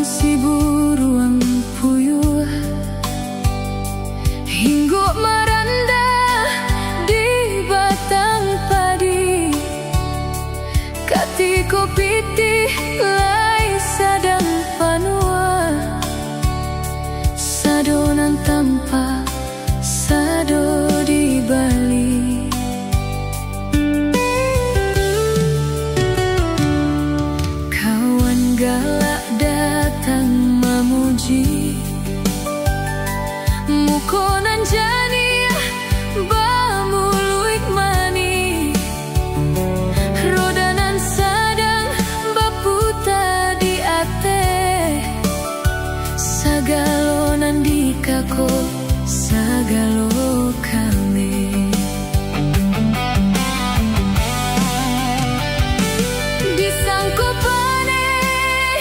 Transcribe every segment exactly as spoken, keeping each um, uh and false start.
Si buruang puyuah hinggok marandah di batang padi. Katiko pitih lai sadang panuah, sado nan tampak, sado dibali. Kawan galak datang mamuji, muko nan janiah bamuluik manih, roda nan sadang baputa di ateh, sagalo nan dikako, sagalo kameh. Disangko paneh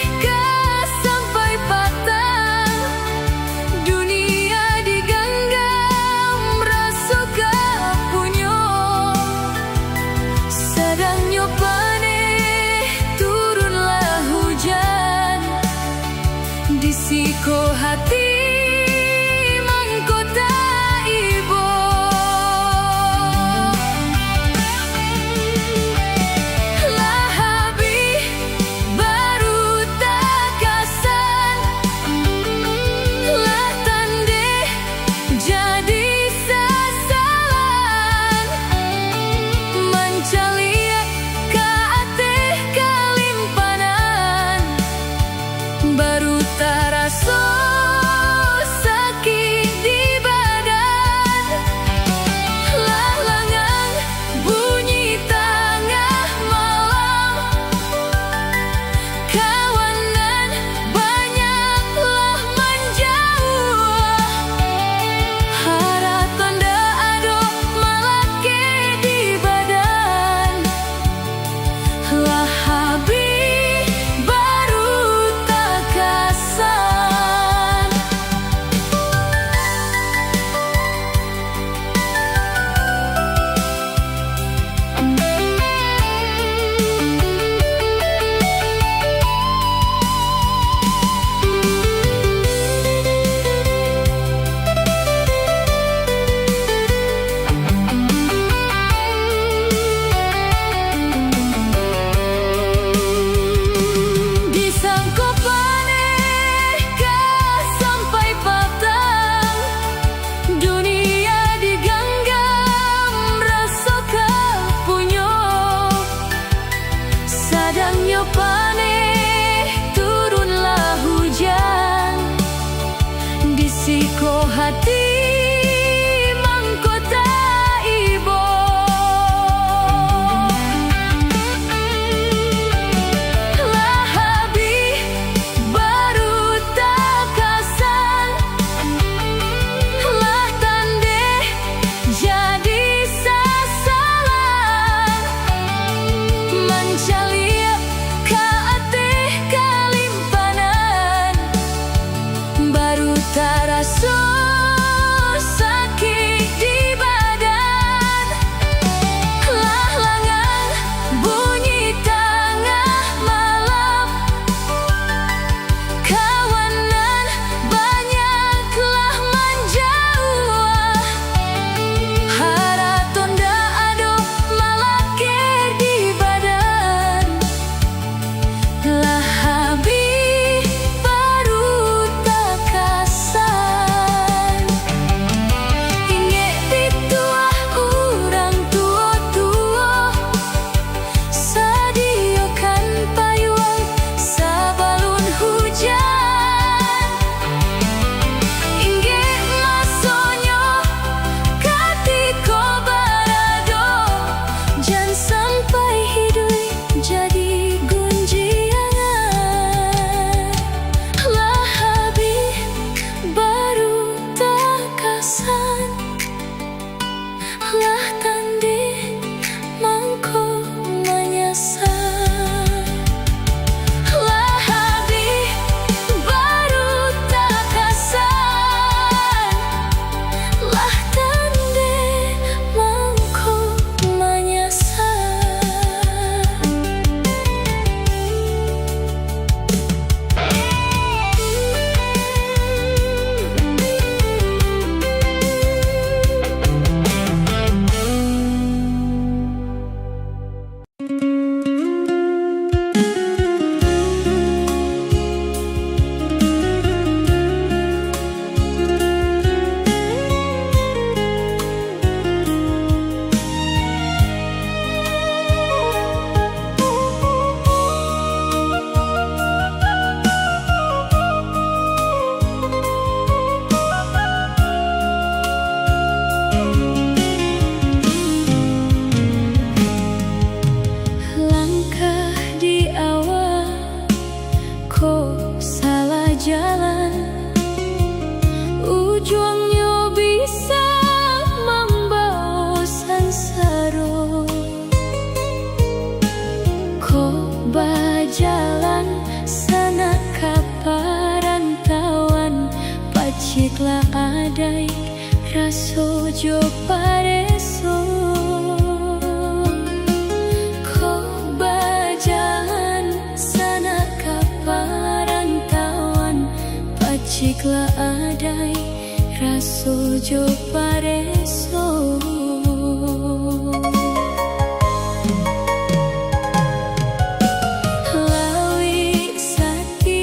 Jalan sanak ka parantauan, paciklah adai raso jo pareso. Ko bajalan sanak ka parantauan, paciklah adai raso jo pareso. Lawik sati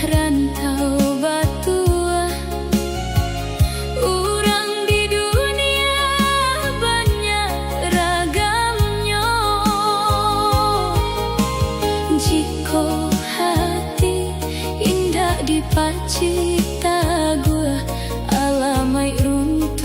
rantau batuah, urang di dunia banyak ragamnyo. Jikok hati indak dipacik taguah, alamaik runtuh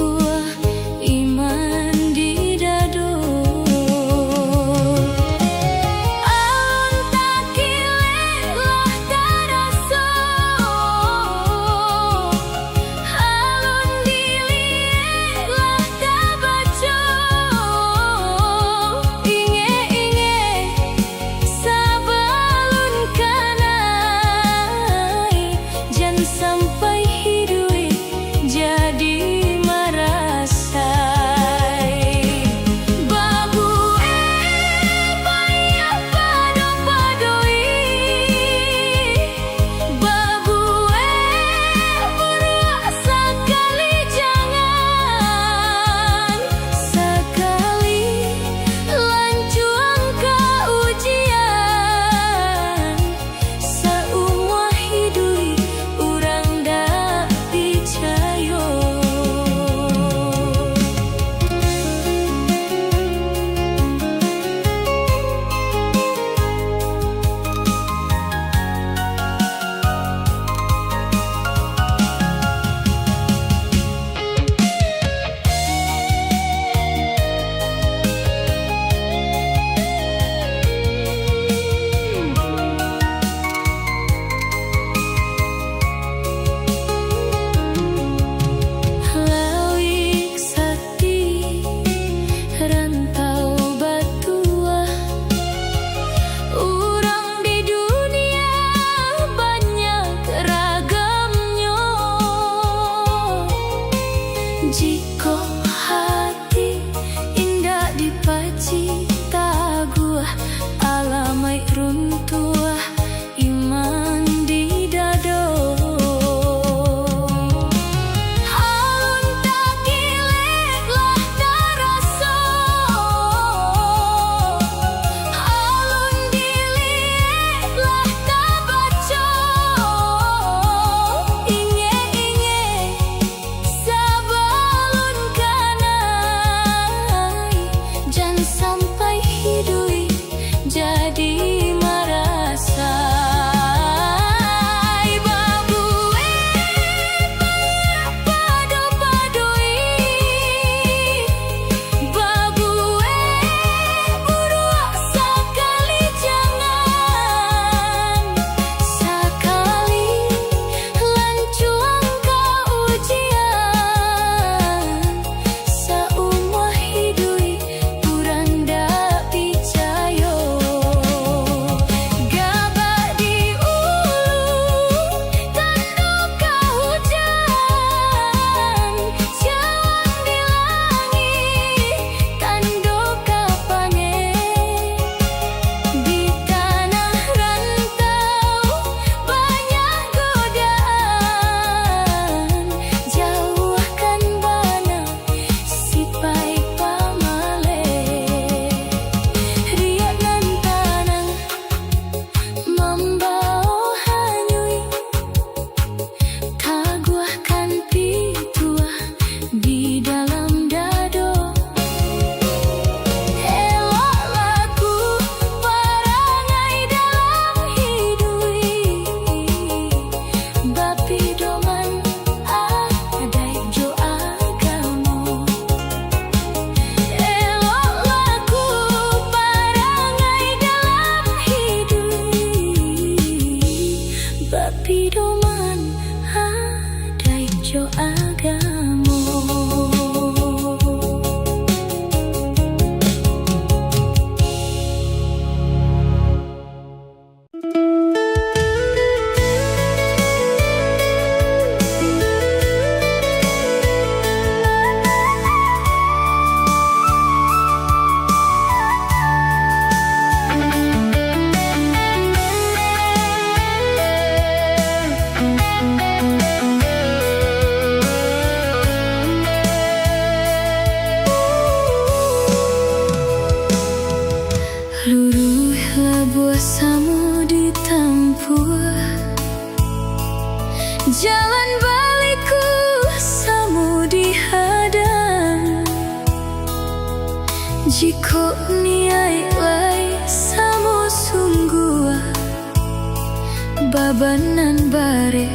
Baban nan barek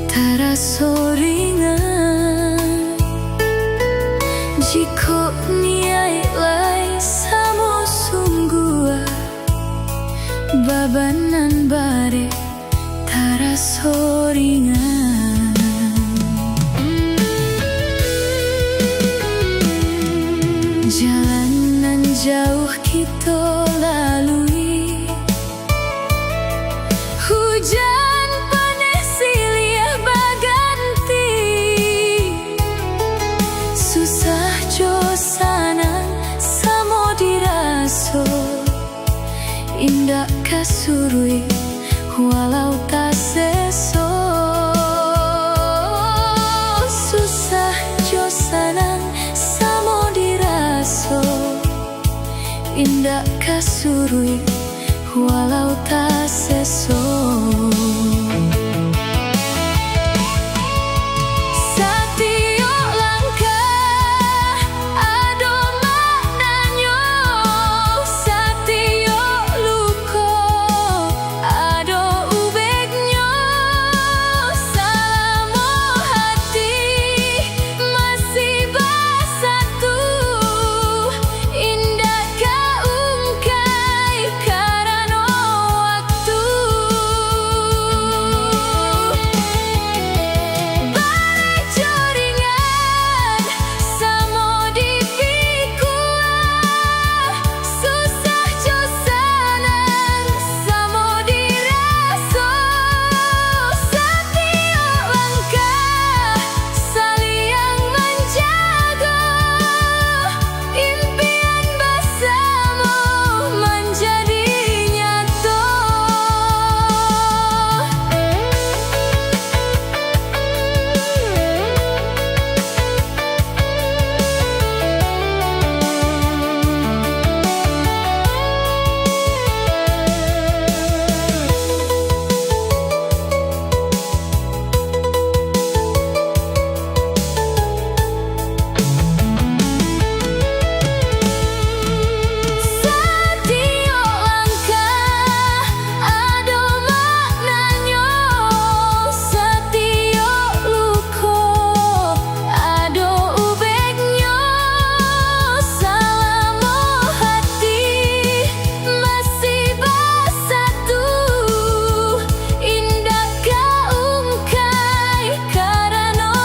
taraso ringan. Jikok niaik lai samo sungguah, baban nan barek taraso ringan. Jalan nan jauah kito lalui, hujan paneh silih baganti. Susah jo sanang samo diraso, indak ka suruik walau taseso. Susah jo sanang samo diraso, indak ka suruik walau taseso. Satiok langkah ado maknanyo, satiok luko ado ubeknyo. Salamo hati masih basatu, indak ka ungkai karano waktu. Barejo ringan samo dipikua, susah jo sanang samo diraso. Satiok langkah saliang manjago, impian basamo manjadi nyato. Satiok langkah ado maknanyo, satiok luko ado ubeknyo. Salamo hati masih basatu, indak ka ungkai karano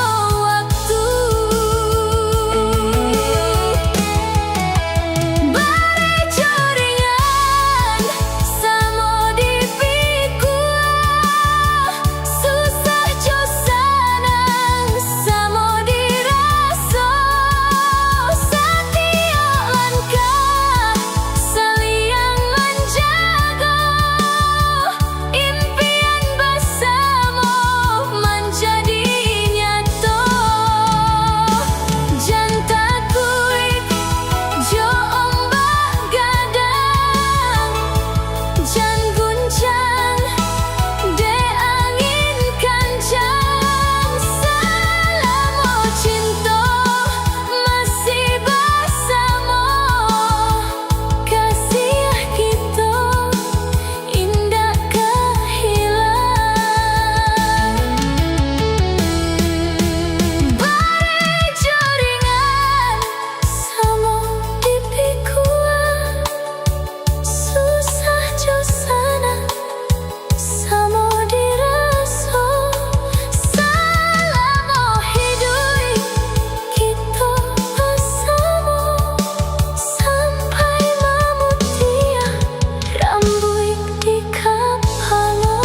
waktu. Barejo ringan samo dipikua, susah jo sanang samo diraso. Satiok langkah saliang manjago, impian basamo manjadi nyato. Jan takuik jo ombak gadang, jan guncang dek angin kancang. Salamo cinto masih basamo, kasiah kito indak ka hilang. Barejo ringan samo dipikua, susah jo sanang samo diraso. Salamo hiduik kito basamo, sampai mamutiah rambuik di kapalo.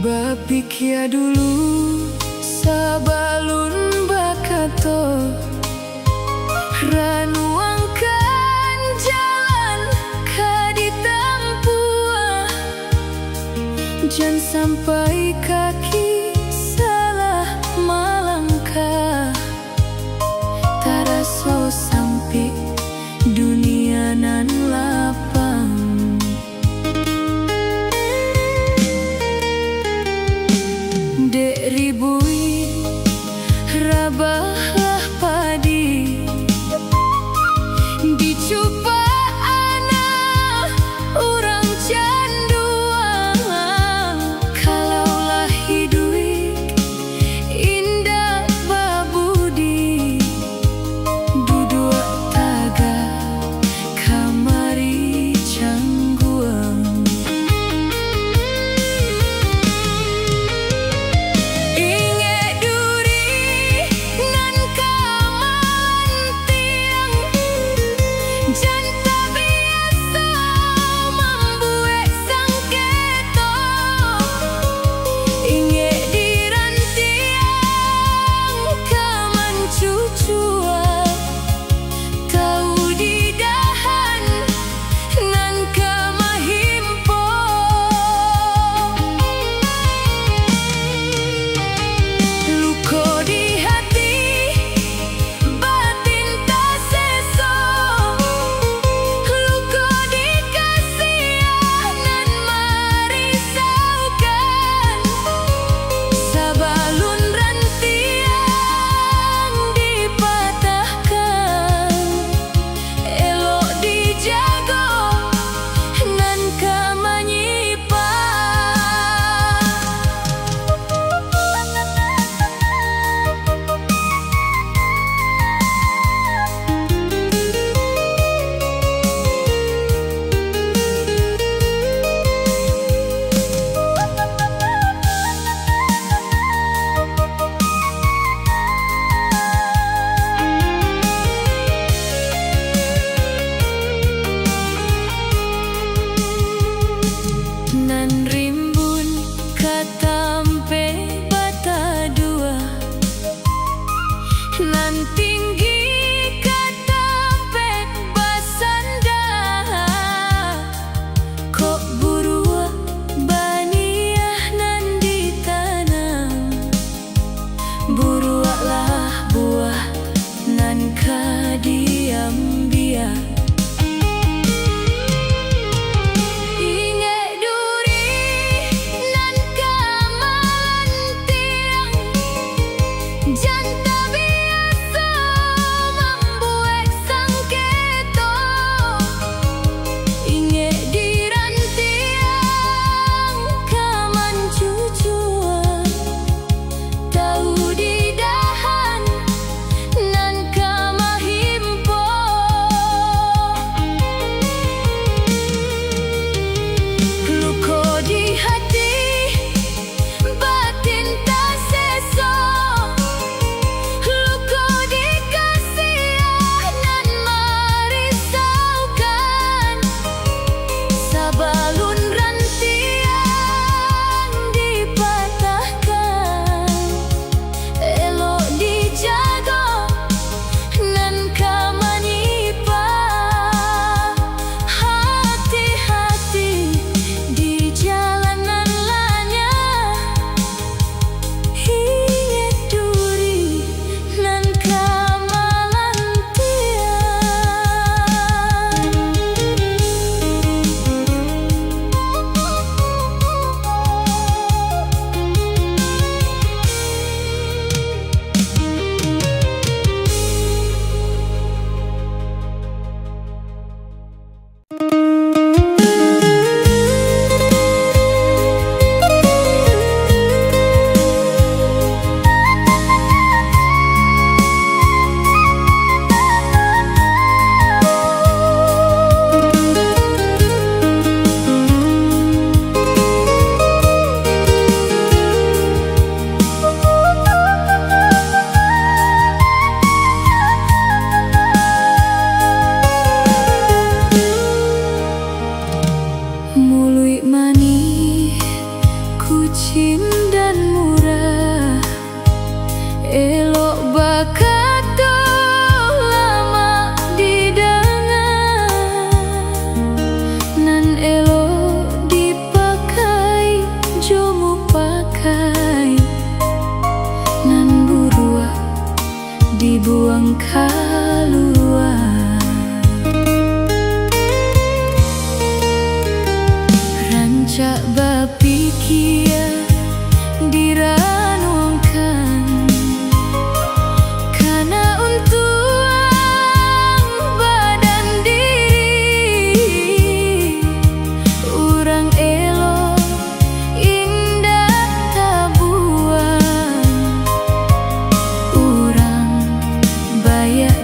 Bapikia dulu Sabalun bakato, ranuangkan jalan ka ditampuah. Jan sampai kaki salah malangkah, taraso sampik dunia nan lapang. Dek ribuik rabahlah padi, dicupak anak urang canduang. Kalau lah iduik indak babudi, duduak tagak kamari cangguang. Ingek duri nan ka malantiang, jan tabiaso mambuek sangketo. Ingek di rantiang ka mancucuak, tau di dahan nan ka mahimpo. Luko di hati, batin taseso, luko di kasiah nan marisaukan. Sabalun rantiang dipatahkan, elok dijago nan ka manyipak. Nan rimbun ka tampek bataduah, nan tinggi ka tampek basanda. Kok buruak baniah nan ditanam, buruaklah buah nan ka diambiak. Ingek duri nan ka malantiang, jan tabiaso mambuek sangketo. Ingek di rantiang ka mancucuak, tau di dahan nan ka mahimpo. Luko di hati, batin taseso, luko di kasiah nan marisaukan. Sabalun rantiang dipatahkan, elok dijago nan ka manyipak. Hati-hati di jalan nan lanyah, ingek duri nan ka malantiang. Muluik manih, kucin dan murah, Elok bakato lamak didanga, nan elok dipakai jo mupakai, nan buruak dibuang kalua. Rancak bapikia, diranuangkan, kana untuang badan diri. Urang elok indak tabuang, urang baiak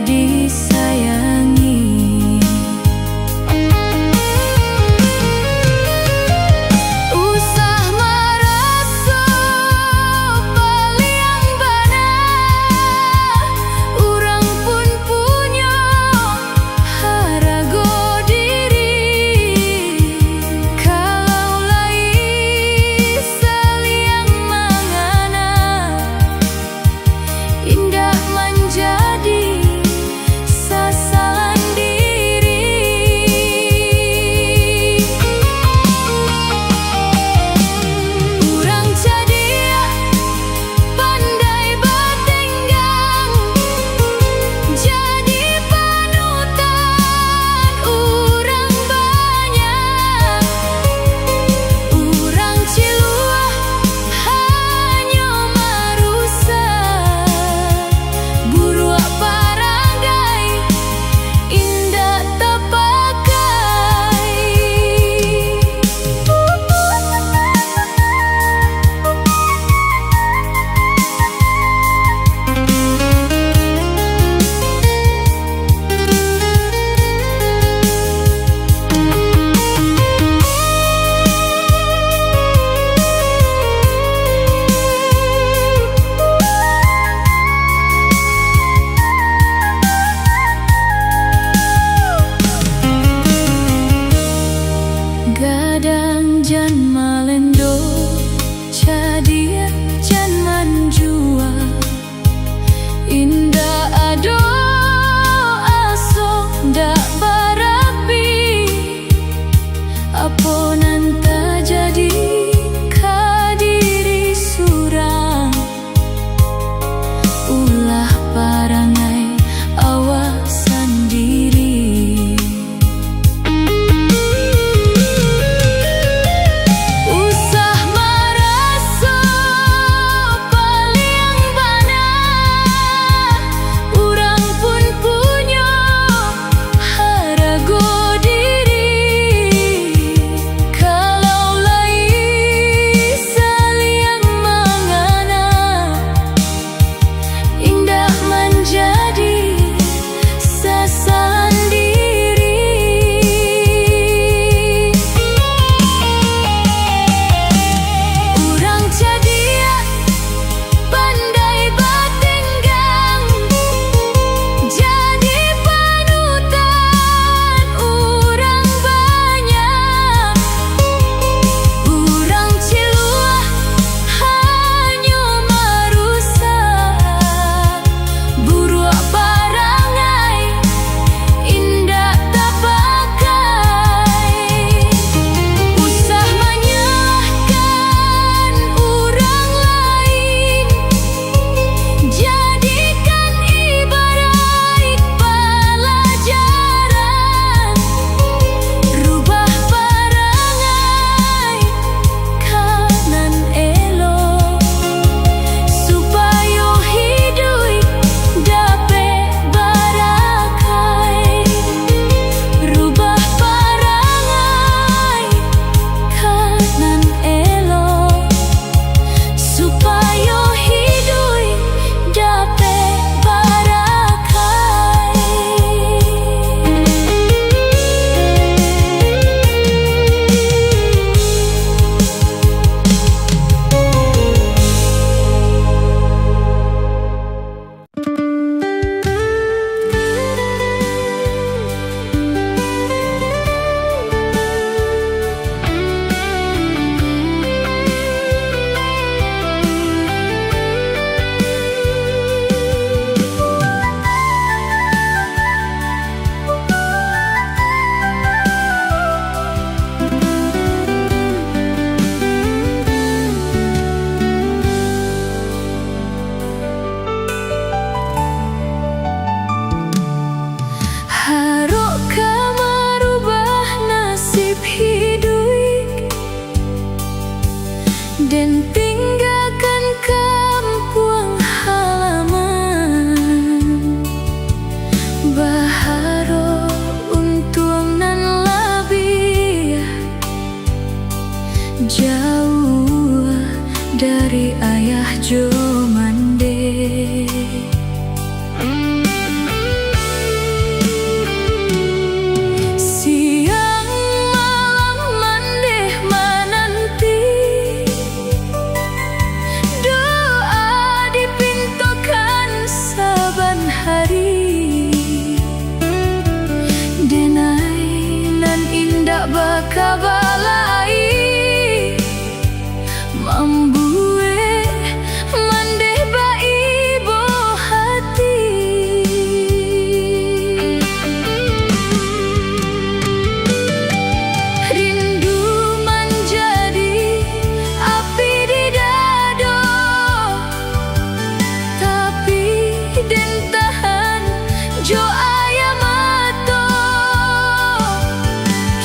Rindu mandeh. Siang malam mandeh mananti, doa dipintokan saban hari. Denai nan indak bakaba lai, mambuek mandeh baibo hati. Rindu manjadi api di dado, tapi den tahan jo aia mato.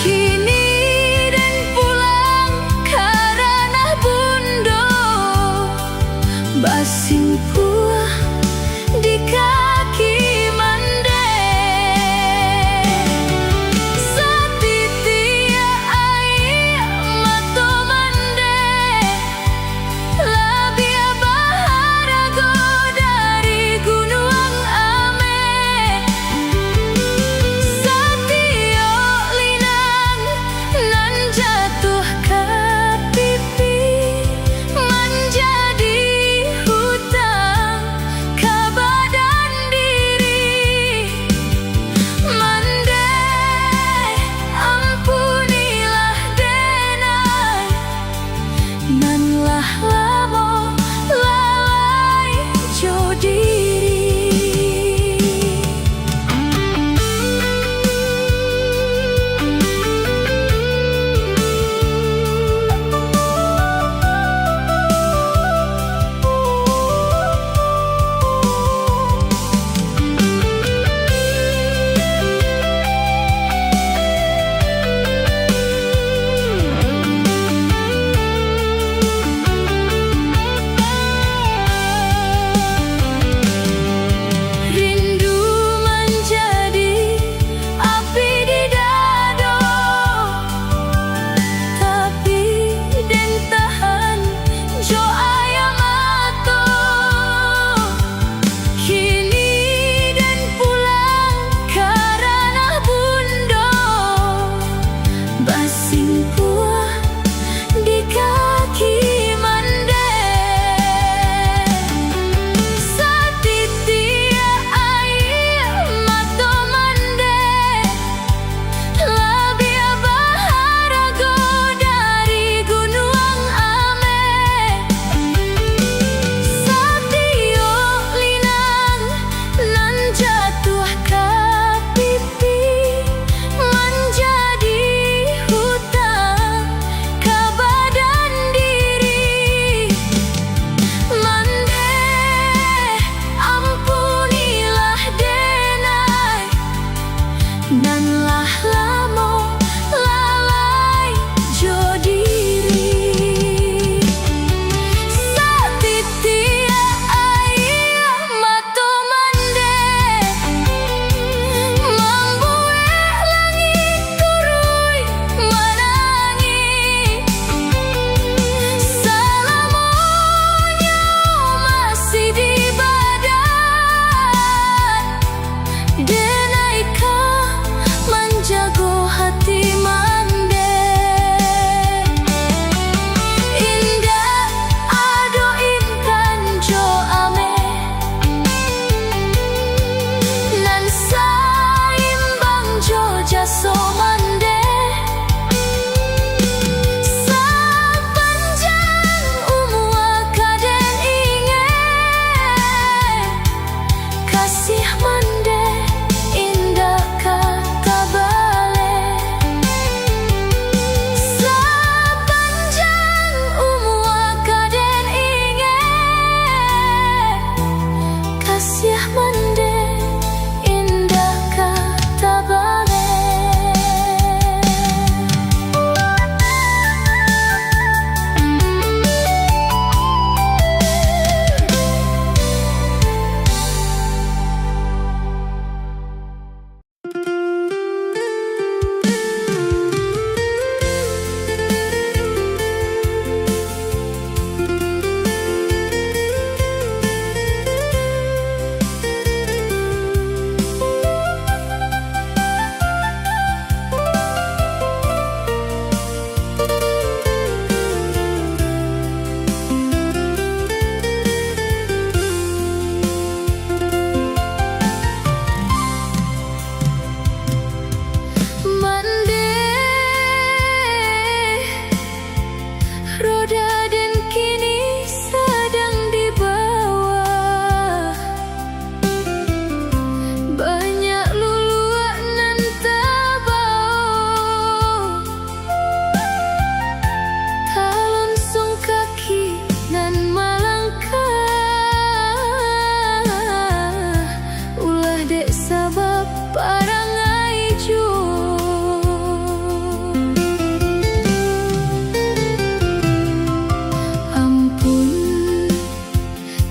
Kini den pulang ka ranah bundo, basimpuah di kaki mandeh. Satitiak aia mato mandeh, labiah baharago dari gunuang ameh. Satiok linang nan jatuah ka pipi manjadi hutang.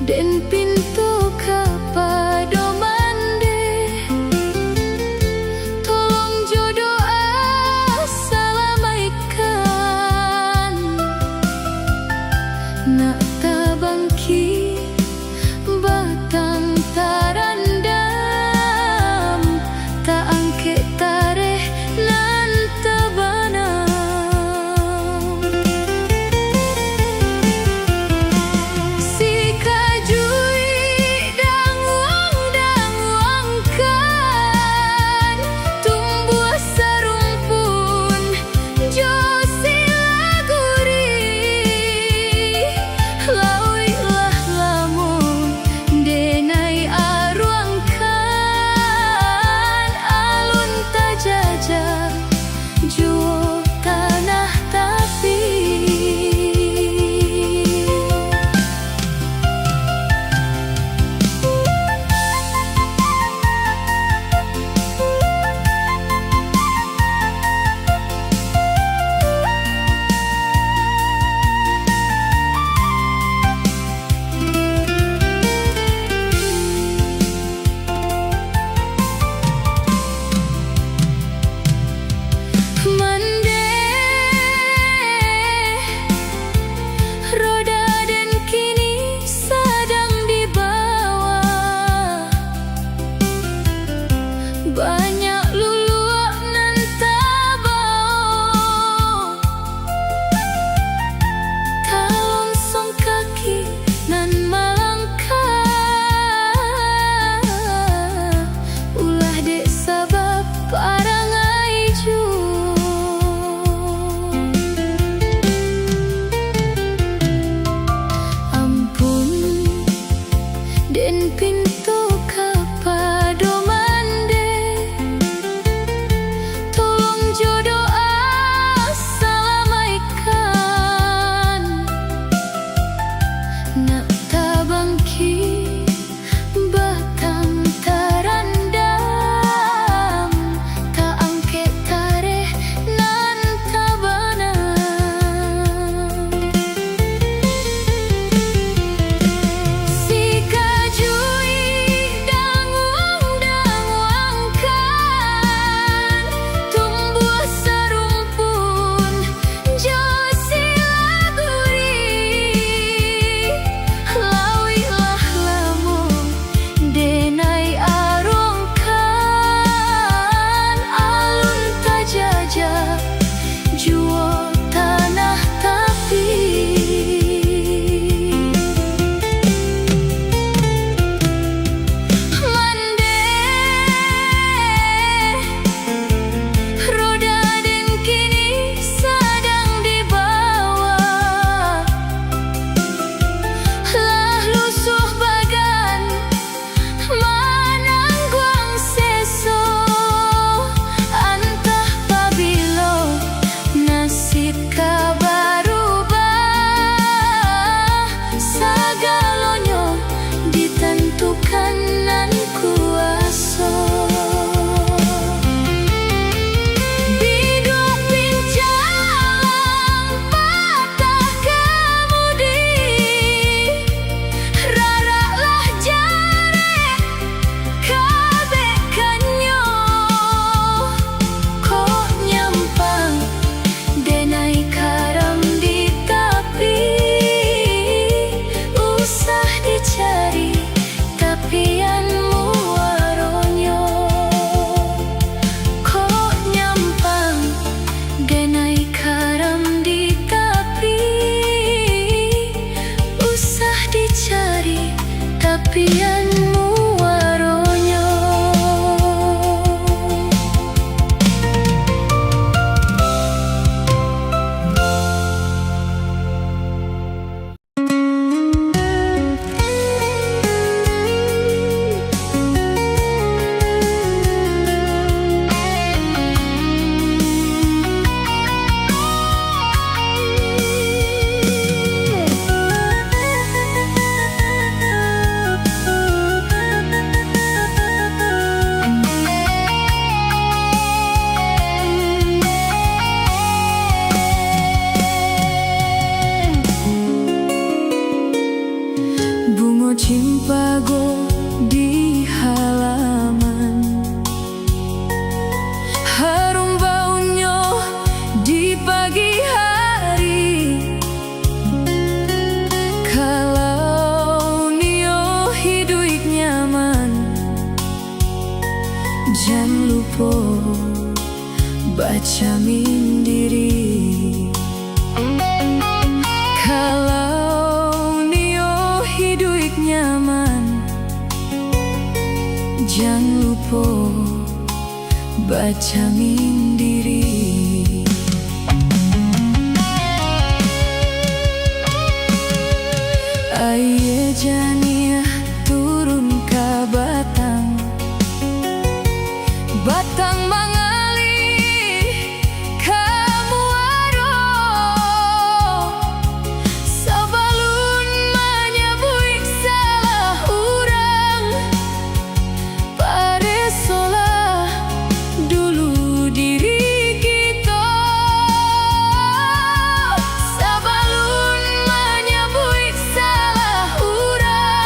Den pinto ka padoman deh, tolong jo doa salamaikan. Nak tabangkik batang tarandam, taangkek tareh nan tabanam. Sikajuik danguang-danguangkan, tumbuah sarumpun jo sila gurih. Lauik lah lamun denai aruangkan, alun tajajah juo tanah tapi. Mandeh, roda den kini sadang dibawa. Banyak luluak nan tabao, talonsong kaki nan malangkah, ulah dek sabab parangai juo. Ampun, den pinto ka padoman deh, tolong jo doa salamaikan. Nak tabangkik batang tarandam, taangkek tareh nan tabanam. Sikajuik danguang-danguangkan, tumbuah sarumpun jo sila gurih. Lauik lah lamun denai aruangkan, alun tajajah juo tanah tapi. Mandeh, roda den kini sadang dibawa, lah lusuah bagan manangguang seso. Antah pabilo nasib ka barubah, sagalonyo ditantukan nan kuaso. Biduak pinjalang patah kamudi, rarak lah jareh kabekannyo. Kok nyampang denai karam di tapi, usah dicari tapian muaronyo. Kok nyampang denai karam di tapi, usah dicari tapian muaronyo. Cimpago di halaman, harum baunnyo di pagi hari. Kalau nio hiduik nyaman, jan lupo bacamin diri. Kalau nio hiduik nyaman, jan lupo bacamin diri. Aia janiah turun ka batang, batang mangalih ka muaro. Sabalun manyabuik salah urang, paresolah dulu diri kito. Sabalun manyabuik salah urang,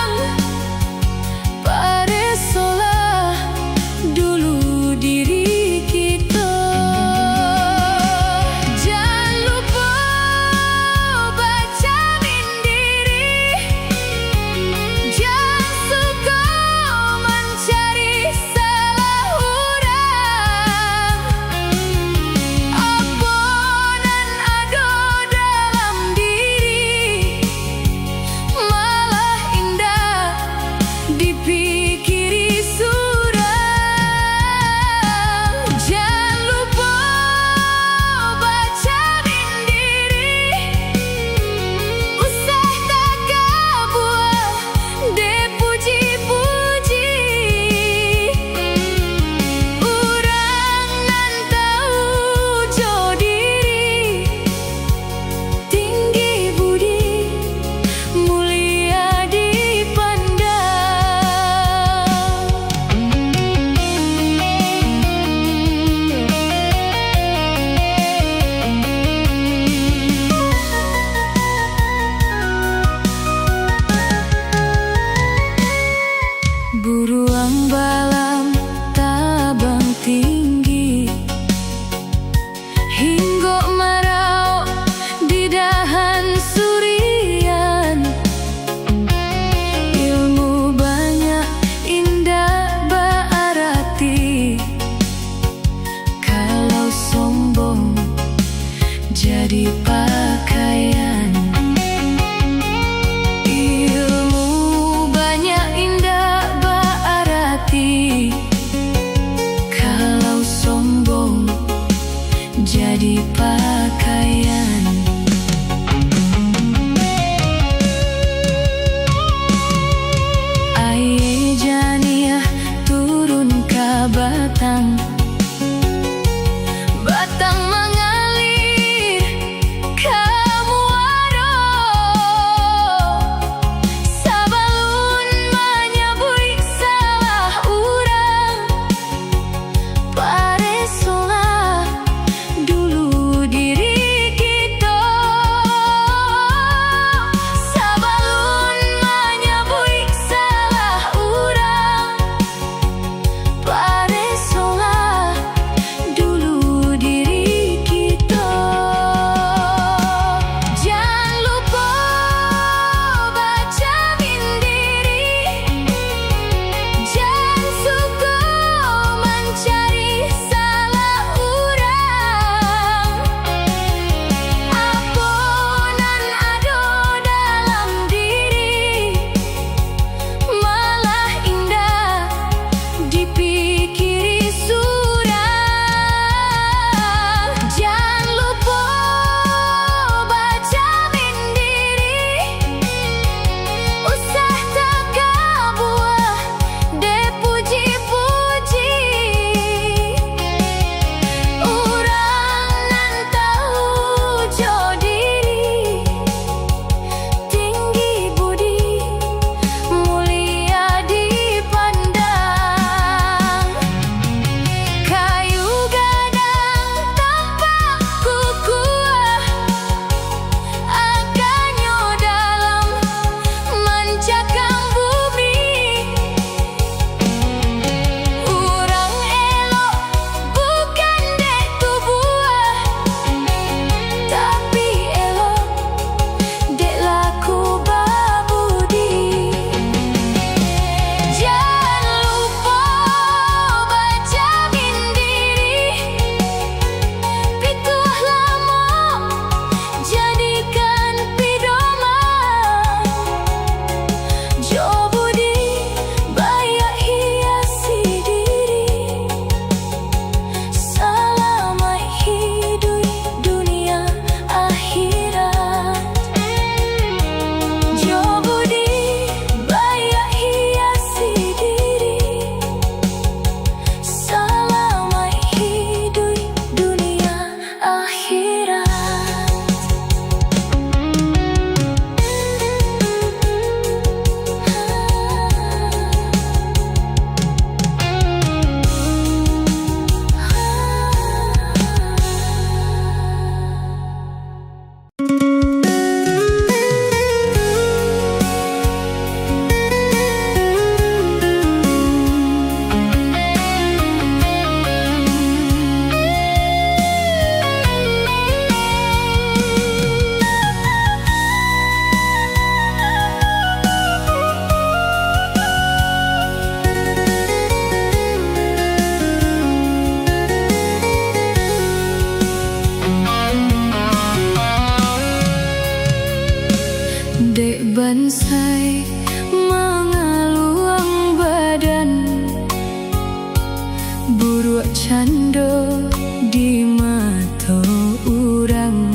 cando di mato urang.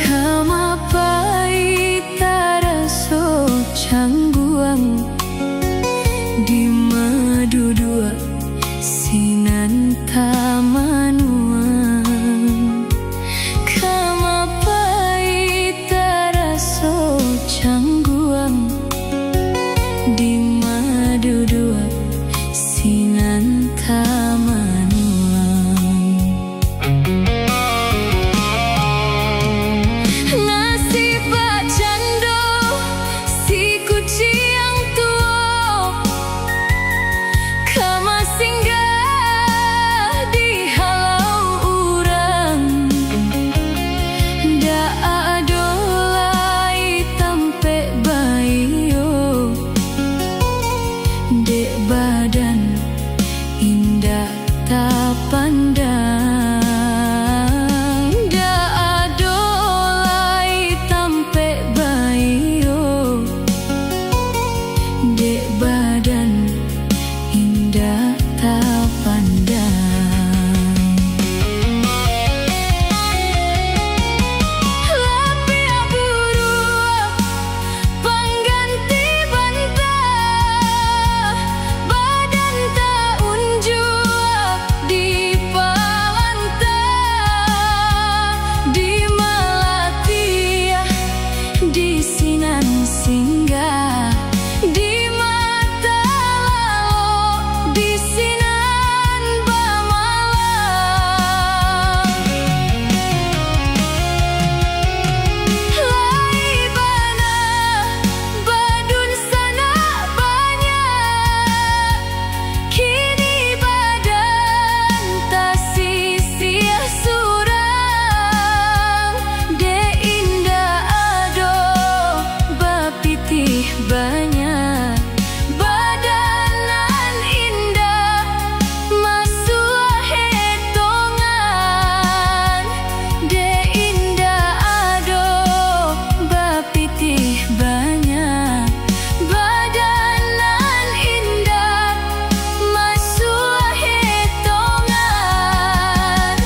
Kama pai taraso cangguang, di maduduak sinan tamanuang. Kama pai taraso cangguang, di maduduak sinan tamanuang. Nasib bak cando si kuciang tuo, kama singgah di halau urang. Ndak ado lai tampek baiyo, dek badan indak tapandang. Ndak ado lai tampek baiyo, dek badan indak tapandang. Lapiak buruak pangganti banta, badan taunjuak di palanta, di malatiah di sinan singgah, di mata lalok di sinan bamalam. Lai bana badunsanak banyak, kini badan tasisiah surang, dek indak ado bapitih banyak, badan nan indak masuak etongan, dek indak ado bapitih banyak, badan nan indak masuak etongan.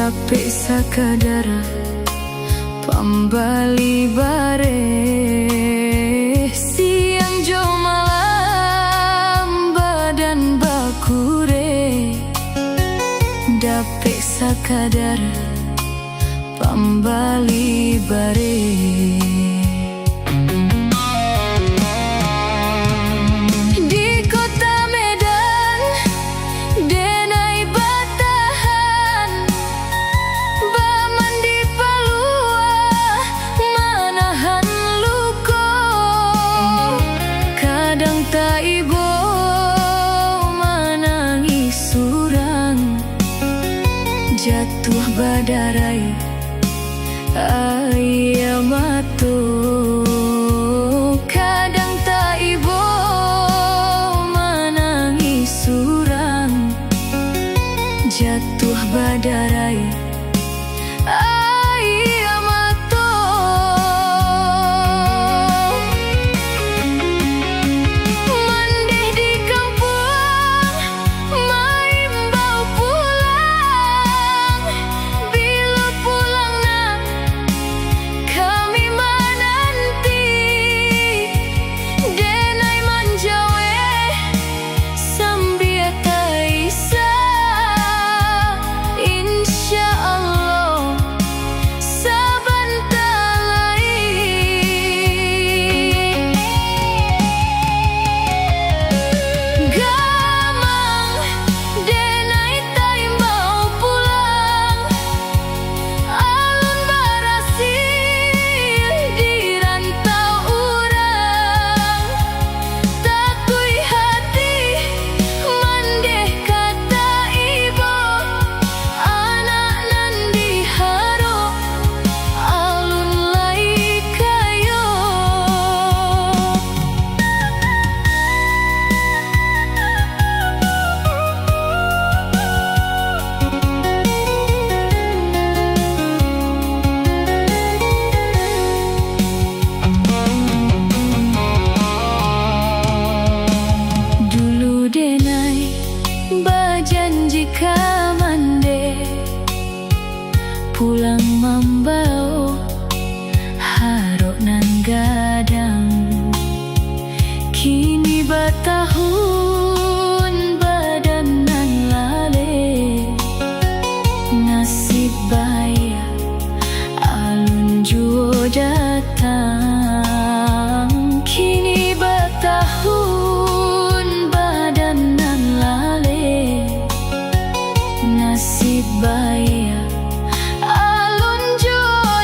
Dapek sakadar pambali bareh, siang jo malam badan bakureh. Dapek sakadar pambali bareh. Di kota Medan, denai batahan, bamandi paluah, manahan luko. Kadang taibo manangih surang, jatuah badarai aia mato. Kadang taibo manangih surang, jatuah badarai aia mato. Mandeh di kampuang, maimbau pulang. Bilo pulang nak kami mananti, denai manjaweh sambia taisa. Insya Allah, sabanta lai. Gamang denai taimbau pulang, alun barasil di rantau urang. Tatuih hati mandeh ka taibo, anak nan diharok alun lai kayo. Dulu denai bajanji ka mandeh, pulang mambao harok nan gadang. Kini batahun badan nan laleh, nasib baiak alun juo datang. Kini batahun badan nan laleh, nasib baiak alun juo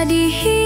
Di